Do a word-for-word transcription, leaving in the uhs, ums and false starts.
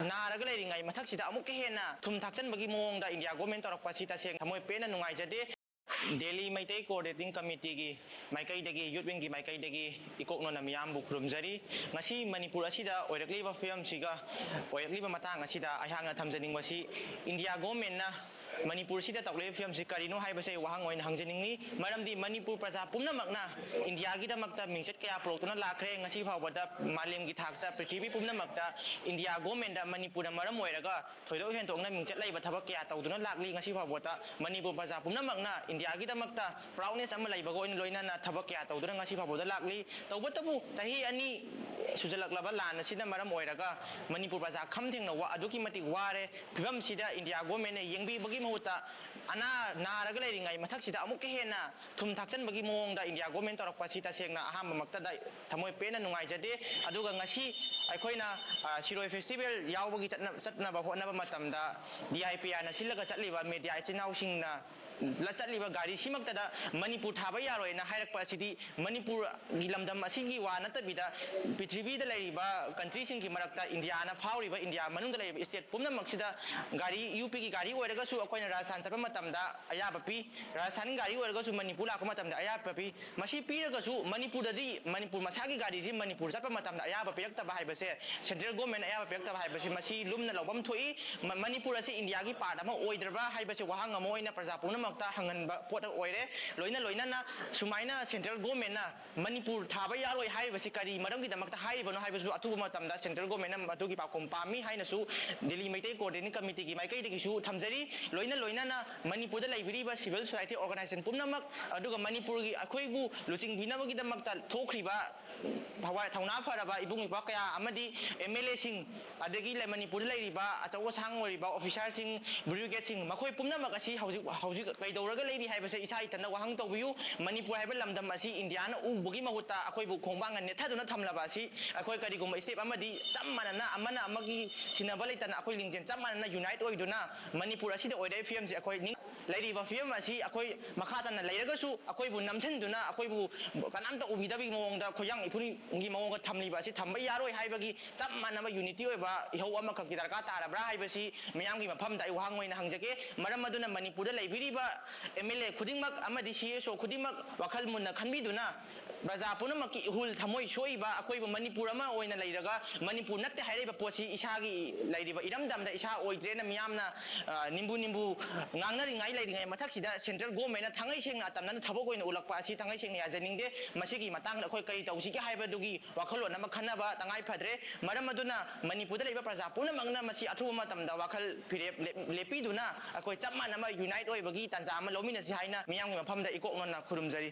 ꯅꯥꯔꯒ ꯂꯩꯔꯤꯉꯩ ꯃꯊꯛꯁꯤꯗ ꯑꯃꯨꯛꯀ ꯍꯦꯟꯅ ꯊꯨꯝ ꯊꯥꯛꯆꯟꯕꯒꯤ ꯃꯑꯣꯡꯗ ꯏꯟꯗꯤꯌꯥ ꯒꯣꯔꯃꯦꯟ ꯇꯧꯔꯛꯄ ꯑꯁꯤ ꯇꯁꯦꯡꯅ ꯊꯃꯣꯏ ꯄꯦꯟꯅ ꯅꯨꯡꯉꯥꯏꯖꯗꯦ꯫ ꯗꯦꯜꯂꯤ ꯃꯩꯇꯩ ꯀꯣꯑꯣꯔꯗꯤꯅꯦꯇꯤꯡ ꯀꯃꯤꯇꯤꯒꯤ ꯃꯥꯏꯀꯩꯗꯒꯤ, ꯌꯨꯠ ꯋꯤꯡꯒꯤ ꯃꯥꯏꯀꯩꯗꯒꯤ ꯏꯀꯣꯛꯅꯅ ꯃꯤꯌꯥꯝꯕꯨ ꯈꯨꯔꯨꯝꯖꯔꯤ꯫ ꯉꯁꯤ ꯃꯅꯤꯄꯨꯔ ꯑꯁꯤꯗ ꯑꯣꯏꯔꯛꯂꯤꯕ ꯐꯤꯕꯝꯁꯤꯒ ꯑꯣꯏꯔꯛꯂꯤꯕ ꯃꯇꯥꯡ ꯑꯁꯤꯗ ꯑꯩꯍꯥꯛꯅ ꯊꯝꯖꯅꯤꯡꯕꯁꯤ, ꯏꯟꯗꯤꯌꯥ ꯒꯣꯔꯃꯦꯟꯅ ꯃꯅꯤꯄꯨꯔꯁꯤꯗ ꯇꯧꯔꯛꯂꯤꯕ ꯐꯤꯕꯝꯁꯤ ꯀꯔꯤꯅꯣ ꯍꯥꯏꯕꯁꯦ ꯑꯩ ꯋꯥꯍꯪ ꯑꯣꯏꯅ ꯍꯪꯖꯅꯤꯡꯏ꯫ ꯃꯔꯝꯗꯤ ꯃꯅꯤꯄꯨꯔ ꯄ꯭ꯔꯖꯥ ꯄꯨꯝꯅꯃꯛꯅ ꯏꯟꯗꯤꯌꯥꯒꯤꯗꯃꯛꯇ ꯃꯤꯡꯆꯠ ꯀꯌꯥ ꯄꯨꯔꯛꯇꯨꯅ ꯂꯥꯛꯈ꯭ꯔꯦ꯫ ꯉꯁꯤ ꯐꯥꯎꯕꯗ ꯃꯥꯂꯦꯝꯒꯤ ꯊꯥꯛꯇ, ꯄ꯭ꯔꯤꯊꯤꯕꯤ ꯄꯨꯝꯅꯃꯛꯇ ꯏꯟꯗꯤꯌꯥ ꯒꯣꯔꯃꯦꯟꯗ ꯃꯅꯤꯄꯨꯔꯅ ꯃꯔꯝ ꯑꯣꯏꯔꯒ ꯊꯣꯏꯗꯣꯛ ꯍꯦꯟꯗꯣꯛꯅ ꯃꯤꯡꯆꯠ ꯂꯩꯕ ꯊꯕꯛ ꯀꯌꯥ ꯇꯧꯗꯨꯅ ꯂꯥꯛꯂꯤ꯫ ꯉꯁꯤ ꯐꯥꯎꯕꯗ ꯃꯅꯤꯄꯨꯔ ꯄ꯭ꯔꯖꯥ ꯄꯨꯝꯅꯃꯛꯅ ꯏꯟꯗꯤꯌꯥꯒꯤꯗꯃꯛꯇ ꯄ꯭ꯔꯥꯎꯗꯅꯦꯁ ꯑꯃ ꯂꯩꯕꯒ ꯑꯣꯏꯅ ꯂꯣꯏꯅꯅ ꯊꯕꯛ ꯀꯌꯥ ꯇꯧꯗꯨꯅ ꯉꯁꯤ ꯐꯥꯎꯕꯗ ꯂꯥꯛꯂꯤ꯫ ꯇꯧꯕꯇꯕꯨ ꯆꯍꯤ ꯑꯅꯤ ꯁꯨꯖꯜꯂꯛꯂꯕ ꯂꯥꯟ ꯑꯁꯤꯅ ꯃꯔꯝ ꯑꯣꯏꯔꯒ ꯃꯅꯤꯄꯨꯔ ꯄ꯭ꯔꯖꯥ ꯈꯝ ꯊꯦꯡꯅ ꯋꯥ-, ꯑꯗꯨꯛꯀꯤ ꯃꯇꯤꯛ ꯋꯥꯔꯦ꯫ ꯐꯤꯕꯝꯁꯤꯗ ꯏꯟꯗꯤꯌꯥ ꯒꯣꯔꯃꯦꯟꯅ ꯌꯦꯡꯕꯤꯕꯒꯤ ꯃꯍꯨꯠꯇ ꯑꯅꯥ ꯅꯥꯔꯒ ꯂꯩꯔꯤꯉꯩ ꯃꯊꯛꯁꯤꯗ ꯑꯃꯨꯛꯀ ꯍꯦꯟꯅ ꯊꯨꯝ ꯊꯥꯛꯆꯟꯕꯒꯤ ꯃꯑꯣꯡꯗ ꯏꯟꯗꯤꯌꯥ ꯒꯣꯔꯃꯦꯟ ꯇꯧꯔꯛꯄ ꯑꯁꯤ ꯇꯁꯦꯡꯅ ꯑꯍꯥꯟꯕꯃꯛꯇꯗ ꯊꯃꯣꯏ ꯄꯦꯟꯅ ꯅꯨꯡꯉꯥꯏꯖꯗꯦ꯫ ꯑꯗꯨꯒ ꯉꯁꯤ ꯑꯩꯈꯣꯏꯅ, ꯑ, ꯁꯤꯔꯣꯏ ꯐꯦꯁꯇꯤꯚꯦꯜ ꯌꯥꯎꯕꯒꯤ ꯆꯠꯅ-, ꯆꯠꯅꯕ ꯍꯣꯠꯅꯕ ꯃꯇꯝꯗ ꯗꯤ ꯑꯥꯏ ꯄꯤ ꯑꯥꯔꯅ ꯁꯤꯜꯂꯒ ꯆꯠꯂꯤꯕ ꯃꯦꯗꯤꯌꯥ ꯏꯆꯤꯟ ꯏꯅꯥꯎꯁꯤꯡꯅ ꯂ-, ꯆꯠꯂꯤꯕ ꯒꯥꯔꯤꯁꯤꯃꯛꯇꯗ ꯃꯅꯤꯄꯨꯔ ꯊꯥꯕ ꯌꯥꯔꯣꯏꯅ ꯍꯥꯏꯔꯛꯄ ꯑꯁꯤꯗꯤ ꯃꯅꯤꯄꯨꯔꯒꯤ ꯂꯝꯗꯝ ꯑꯁꯤꯒꯤ ꯋꯥ ꯅꯠꯇꯕꯤꯗ ꯄ꯭ꯔꯤꯊꯤꯕꯤꯗ ꯂꯩꯔꯤꯕ ꯀꯟꯇ꯭ꯔꯤꯁꯤꯡꯒꯤ ꯃꯔꯛꯇ ꯏꯟꯗꯤꯌꯥꯅ ꯐꯥꯎꯔꯤꯕ, ꯏꯟꯗꯤꯌꯥ ꯃꯅꯨꯡꯗ ꯂꯩꯔꯤꯕ ꯁ꯭ꯇꯦꯠ ꯄꯨꯝꯅꯃꯛꯁꯤꯗ ꯒꯥꯔꯤ, ꯌꯨ ꯄꯤꯒꯤ ꯒꯥꯔꯤ ꯑꯣꯏꯔꯒꯁꯨ ꯑꯩꯈꯣꯏꯅ ꯔꯥꯖꯁꯊꯥꯟ ꯆꯠꯄ ꯃꯇꯝꯗ ꯑꯌꯥꯕ ꯄꯤ, ꯔꯥꯖꯁꯊꯥꯟꯒꯤ ꯒꯥꯔꯤ ꯑꯣꯏꯔꯒꯁꯨ ꯃꯅꯤꯄꯨꯔ ꯂꯥꯛꯄ ꯃꯇꯝꯗ ꯑꯌꯥꯕ ꯄꯤ꯫ ꯃꯁꯤ ꯄꯤꯔꯒꯁꯨ ꯃꯅꯤꯄꯨꯔꯗꯗꯤ ꯃꯅꯤꯄꯨꯔ ꯃꯁꯥꯒꯤ ꯒꯥꯔꯤꯁꯤ ꯃꯅꯤꯄꯨꯔ ꯆꯠꯄ ꯃꯇꯝꯗ ꯑꯌꯥꯕ ꯄꯤꯔꯛꯇꯕ ꯍꯥꯏꯕꯁꯦ, ꯁꯦꯟꯇ꯭ꯔꯦꯜ ꯒꯣꯔꯃꯦꯟ ꯑꯌꯥꯕ ꯄꯤꯔꯛꯇꯕ ꯍꯥꯏꯕꯁꯤ, ꯃꯁꯤ ꯂꯨꯝꯅ ꯂꯧꯐꯝ ꯊꯣꯛꯏ꯫ ꯃ-, ꯃꯅꯤꯄꯨꯔ ꯑꯁꯤ ꯏꯟꯗꯤꯌꯥꯒꯤ ꯄꯥꯔꯠ ꯑꯃ ꯑꯣꯏꯗ꯭ꯔꯕ꯭ꯔꯥ ꯍꯥꯏꯕꯁꯤ ꯋꯥꯍꯪ ꯑꯃ ꯑꯣꯏꯅ ꯄ꯭ꯔꯖꯥ ꯄꯨꯝꯅꯃꯛꯇ ꯍꯪꯍꯟꯕ ꯄꯣꯠ ꯑꯣꯏꯔꯦ꯫ ꯂꯣꯏꯅ ꯂꯣꯏꯅꯅ ꯁꯨꯃꯥꯏꯅ ꯁꯦꯟꯇ꯭ꯔꯦꯜ ꯒꯣꯔꯃꯦꯟꯅ ꯃꯅꯤꯄꯨꯔ ꯊꯥꯕ ꯌꯥꯔꯣꯏ ꯍꯥꯏꯔꯤꯕꯁꯤ ꯀꯔꯤ ꯃꯔꯝꯒꯤꯗꯃꯛꯇ ꯍꯥꯏꯔꯤꯕꯅꯣ ꯍꯥꯏꯕꯁꯨ ꯑꯊꯨꯕ ꯃꯇꯝꯗ ꯁꯦꯟꯇ꯭ꯔꯦꯜ ꯒꯣꯔꯃꯦꯟꯅ ꯃꯗꯨꯒꯤ ꯄꯥꯎꯈꯨꯝ ꯄꯥꯝꯃꯤ ꯍꯥꯏꯅꯁꯨ ꯗꯤꯜꯂꯤ ꯃꯩꯇꯩ ꯀꯣꯑꯣꯔꯗꯤꯅꯦꯇꯤꯡ ꯀꯃꯤꯇꯤꯒꯤ ꯃꯥꯏꯀꯩꯗꯒꯤꯁꯨ ꯊꯝꯖꯔꯤ꯫ ꯂꯣꯏꯅ ꯂꯣꯏꯅꯅ ꯃꯅꯤꯄꯨꯔꯗ ꯂꯩꯕꯤꯔꯤꯕ ꯁꯤꯚꯤꯜ ꯁꯣꯁꯥꯏꯇꯤ ꯑꯣꯔꯒꯅꯥꯏꯖꯦꯁꯟ ꯄꯨꯝꯅꯃꯛ, ꯑꯗꯨꯒ ꯃꯅꯤꯄꯨꯔꯒꯤ ꯑꯩꯈꯣꯏꯕꯨ ꯂꯨꯆꯤꯡꯕꯤꯅꯕꯒꯤꯗꯃꯛꯇ ꯊꯣꯛꯈ꯭ꯔꯤꯕ ꯊꯋꯥꯏ ꯊꯧꯅꯥ ꯐꯔꯕ ꯏꯕꯨꯡ ꯏꯄ꯭ꯋꯥ ꯀꯌꯥ ꯑꯃꯗꯤ ꯑꯦꯝ ꯑꯦꯜ ꯑꯦꯁꯤꯡ, ꯑꯗꯒꯤ ꯂꯩ-, ꯃꯅꯤꯄꯨꯔꯗ ꯂꯩꯔꯤꯕ ꯑꯆꯧ ꯑꯁꯥꯡ ꯑꯣꯏꯔꯤꯕ ꯑꯣꯐꯤꯁꯥꯔꯁꯤꯡ, ꯕ꯭ꯌꯨꯔꯣꯀ꯭ꯔꯦꯠꯁꯤꯡ, ꯃꯈꯣꯏ ꯄꯨꯝꯅꯃꯛ ꯑꯁꯤ ꯍꯧꯖꯤꯛ, ꯍꯧꯖꯤꯛ ꯀꯩꯗꯧꯔꯒ ꯂꯩꯔꯤ ꯍꯥꯏꯕꯁꯦ ꯏꯁꯥ ꯏꯊꯟꯇ ꯋꯥꯍꯪ ꯇꯧꯕꯤꯌꯨ꯫ ꯃꯅꯤꯄꯨꯔ ꯍꯥꯏꯕ ꯂꯝꯗꯝ ꯑꯁꯤ ꯏꯟꯗꯤꯌꯥꯅ ꯎꯕꯒꯤ ꯃꯍꯨꯠꯇ ꯑꯩꯈꯣꯏꯕꯨ ꯈꯣꯡꯕꯥꯡꯅ ꯅꯦꯠꯊꯗꯨꯅ ꯊꯝꯂꯕ ꯑꯁꯤ ꯑꯩꯈꯣꯏ ꯀꯔꯤꯒꯨꯝꯕ ꯁ꯭ꯇꯦꯞ ꯑꯃꯗꯤ ꯆꯞ ꯃꯥꯟꯅꯅ, ꯑꯃꯅ ꯑꯃꯒꯤ ꯊꯤꯅꯕ ꯂꯩꯇꯅ ꯑꯩꯈꯣꯏ ꯂꯤꯡꯖꯦꯜ ꯆꯞ ꯃꯥꯟꯅꯅ ꯌꯨꯅꯥꯏꯠ ꯑꯣꯏꯗꯨꯅ ꯃꯅꯤꯄꯨꯔ ꯑꯁꯤꯗ ꯑꯣꯏꯔꯛꯏ ꯐꯤꯕꯝꯁꯦ ꯑꯩꯈꯣꯏ ꯅꯤꯡ-, ꯂꯩꯔꯤꯕ ꯐꯤꯕꯝ ꯑꯁꯤ ꯑꯩꯈꯣꯏ ꯃꯈꯥ ꯇꯥꯅ ꯂꯩꯔꯒꯁꯨ ꯑꯩꯈꯣꯏꯕꯨ ꯅꯝꯁꯤꯟꯗꯨꯅ ꯑꯩꯈꯣꯏꯕꯨ ꯀꯅꯥꯝꯇ ꯎꯕꯤꯗꯕꯒꯤ ꯃꯑꯣꯡꯗ ꯈꯣꯏꯌꯥꯡ ꯏꯐꯨꯟꯒꯤ ꯃꯑꯣꯡꯗ ꯊꯝꯂꯤꯕ ꯑꯁꯤ ꯊꯝꯕ ꯌꯥꯔꯣꯏ ꯍꯥꯏꯕꯒꯤ ꯆꯞ ꯃꯥꯟꯅꯕ ꯌꯨꯅꯤꯇꯤ ꯑꯣꯏꯕ ꯏꯍꯧ ꯑꯃꯈꯛꯀꯤ ꯗꯔꯀꯥꯔ ꯇꯥꯔꯕ꯭ꯔꯥ ꯍꯥꯏꯕꯁꯤ ꯃꯤꯌꯥꯝꯒꯤ ꯃꯐꯝꯗ ꯑꯩ ꯋꯥꯍꯪ ꯑꯣꯏꯅ ꯍꯪꯖꯒꯦ꯫ ꯃꯔꯝ ꯑꯗꯨꯅ ꯃꯅꯤꯄꯨꯔꯗ ꯂꯩꯕꯤꯔꯤꯕ ꯑꯦꯝ ꯑꯦꯜ ꯑꯦ ꯈꯨꯗꯤꯡꯃꯛ ꯑꯃꯗꯤ ꯁꯤ ꯑꯦꯁ ꯑꯣ ꯈꯨꯗꯤꯡꯃꯛ ꯋꯥꯈꯜ ꯃꯨꯟꯅ ꯈꯟꯕꯤꯗꯨꯅ ꯄ꯭ꯔꯖꯥ ꯄꯨꯝꯅꯃꯛꯀꯤ ꯏꯍꯨꯜ ꯊꯃꯣꯏ ꯁꯣꯛꯏꯕ ꯑꯩꯈꯣꯏꯕꯨ ꯃꯅꯤꯄꯨꯔ ꯑꯃ ꯑꯣꯏꯅ ꯂꯩꯔꯒ ꯃꯅꯤꯄꯨꯔ ꯅꯠꯇꯦ ꯍꯥꯏꯔꯛꯏꯕ ꯄꯣꯠꯁꯤ ꯏꯁꯥꯒꯤ ꯂꯩꯔꯤꯕ ꯏꯔꯝꯗꯝꯗ ꯏꯁꯥ ꯑꯣꯏꯗ꯭ꯔꯦꯅ ꯃꯤꯌꯥꯝꯅ, ꯑ, ꯅꯤꯝꯕꯨ ꯅꯤꯝꯕꯨ ꯉꯥꯡꯅꯔꯤꯉꯥꯏ ꯂꯩꯔꯤꯉꯩ ꯃꯊꯛꯁꯤꯗ ꯁꯦꯟꯇ꯭ꯔꯦꯜ ꯒꯣꯔꯃꯦꯟꯅ ꯊꯥꯡꯉꯩ ꯁꯦꯡꯅ ꯑꯇꯝꯅꯅ ꯊꯕꯛ ꯑꯣꯏꯅ ꯎꯠꯂꯛꯄ ꯑꯁꯤ ꯊꯥꯡꯉꯩ ꯁꯦꯡꯅ ꯌꯥꯖꯅꯤꯡꯗꯦ꯫ ꯃꯁꯤꯒꯤ ꯃꯇꯥꯡꯗ ꯑꯩꯈꯣꯏ ꯀꯔꯤ ꯇꯧꯁꯤꯒꯦ ꯍꯥꯏꯕꯗꯨꯒꯤ ꯋꯥꯈꯜꯂꯣꯟ ꯑꯃ ꯈꯟꯅꯕ ꯇꯉꯥꯏ ꯐꯗ꯭ꯔꯦ꯫ ꯃꯔꯝ ꯑꯗꯨꯅ ꯃꯅꯤꯄꯨꯔꯗ ꯂꯩꯕ ꯄ꯭ꯔꯖꯥ ꯄꯨꯝꯅꯃꯛꯅ ꯃꯁꯤ ꯑꯊꯨꯕ ꯃꯇꯝꯗ ꯋꯥꯈꯜ ꯐꯤꯔꯦꯞ ꯂꯦꯞ-, ꯂꯦꯞꯄꯤꯗꯨꯅ ꯑꯩꯈꯣꯏ ꯆꯞ ꯃꯥꯟꯅꯕ ꯌꯨꯅꯥꯏꯠ ꯑꯣꯏꯕꯒꯤ ꯇꯥꯟꯖꯥ ꯑꯃ ꯂꯧꯃꯤꯟꯅꯁꯤ ꯍꯥꯏꯅ ꯃꯤꯌꯥꯝꯒꯤ ꯃꯐꯝꯗ ꯏꯀꯣꯛ ꯅꯣꯟꯅ ꯈꯨꯔꯨꯝꯖꯔꯤ꯫